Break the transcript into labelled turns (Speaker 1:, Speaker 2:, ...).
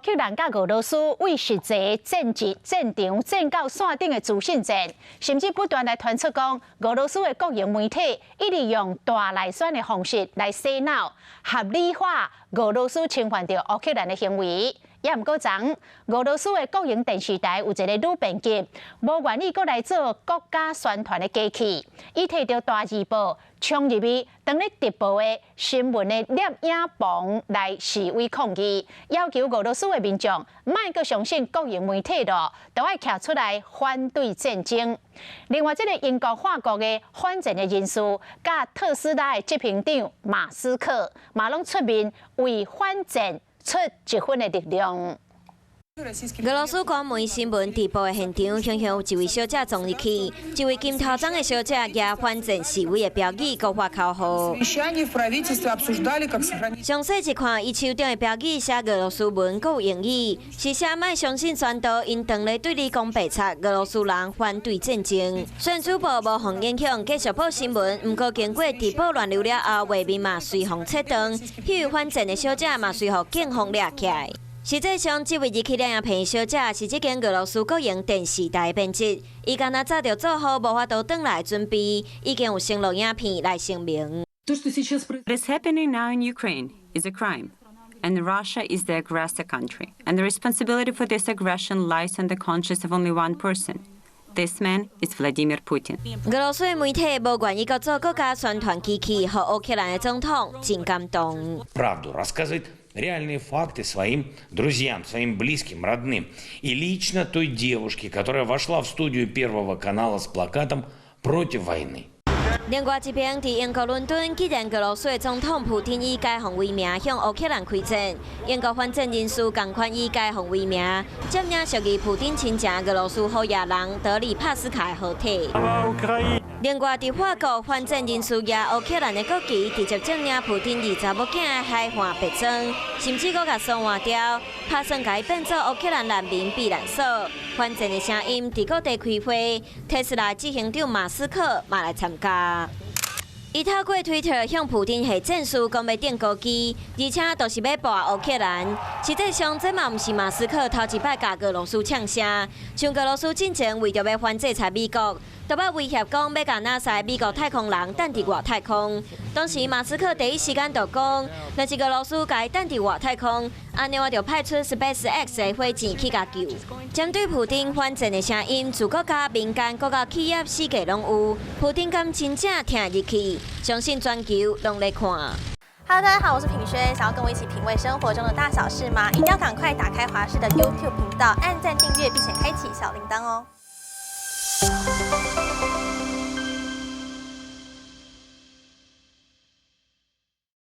Speaker 1: 克蘭佮俄羅斯為實際戰戰戰場戰到線頂的資訊戰，甚至不斷來傳出講，俄羅斯的國營媒體一直用大內宣的方式來洗腦，合理化俄羅斯侵犯著烏克蘭的行為。也毋過，昨俄羅斯的國營電視台有一個女編輯，無願意閣來做國家宣傳的機器，伊提著大字報衝入去，當咧直播的新聞的攝影棚來示威抗議，要求俄羅斯的民眾莫閣相信國營媒體囉，都愛徛出來反對戰爭。另外，這個英國、法國的反戰的人士，佮特斯拉的執行長馬斯克，嘛攏出面為反戰出一份的力量。
Speaker 2: 俄羅斯官媒新聞直播的現場，雄雄有一位小姐衝入去，一位金頭鬃的小姐舉反戰示威的標語，閣發口號。詳細一看，伊手中的標語寫俄羅斯文，閣有英語，是寫莫相信宣導，𪜶當咧對你講白賊，俄羅斯人反對戰爭。雖然主播無予影響，繼續報新聞，毋過經過直播亂流了後，畫面嘛隨予切斷，彼位反戰的小姐嘛隨予警方掠起來。實際上，這位入去攝影棚的小姐是這間俄羅斯國營電視台的編輯，伊敢若早就做好無法度轉來的準備，已經有先錄影片來聲明。
Speaker 3: What is happening now in Ukraine is a crime, and Russia is the aggressor country, and the responsibility for this aggression lies on the conscience of only one person. This man is Vladimir Putin.
Speaker 2: 俄羅斯媒體無願意閣做國家宣傳機器，予烏克蘭的總統真感動。
Speaker 4: Правду рассказывает реальные факты своим друзьям, своим близким, родным. И лично той девушке, которая вошла в студию Первого канала с плакатом против войны.
Speaker 2: 另外一邊，佇英國倫敦，既然俄羅斯的總統普丁以解放為名向烏克蘭開戰，英國反戰人士仝款以解放為名，佔領屬於普丁親情俄羅斯好野人德里帕斯卡的合體。另外，佇法國，反戰人士舉烏克蘭的國旗，直接佔領普丁二查某囝的海岸別莊，甚至閣共鎖換掉，拍算共伊變做烏克蘭難民避難所。反戰的聲音佇各地開會，特斯拉執行長馬斯克嘛來參加。伊透過推特向普丁下戰書，講欲訂高機，而且都是欲跋烏克蘭。實際上，這嘛毋是馬斯克頭一擺共俄羅斯嗆聲。像俄羅斯進前為著欲反制裁美國，都捌威脅講欲共 NASA 美國太空人擲佇外太空。當時馬斯克第一時間就講，若是俄羅斯共伊擲佇外太空，按呢我就派出 SpaceX 的火箭去共救。針對普丁反戰的聲音，自國家、民間、各個企業四界攏有。普丁敢真正聽入去？相信全球攏咧看。
Speaker 5: Hello，大家好，我是品軒，想要跟我一起品味生活中的大小事嗎？一定要趕快打開華視的 YouTube 頻道，按讚訂閱，並且開啟小鈴鐺哦。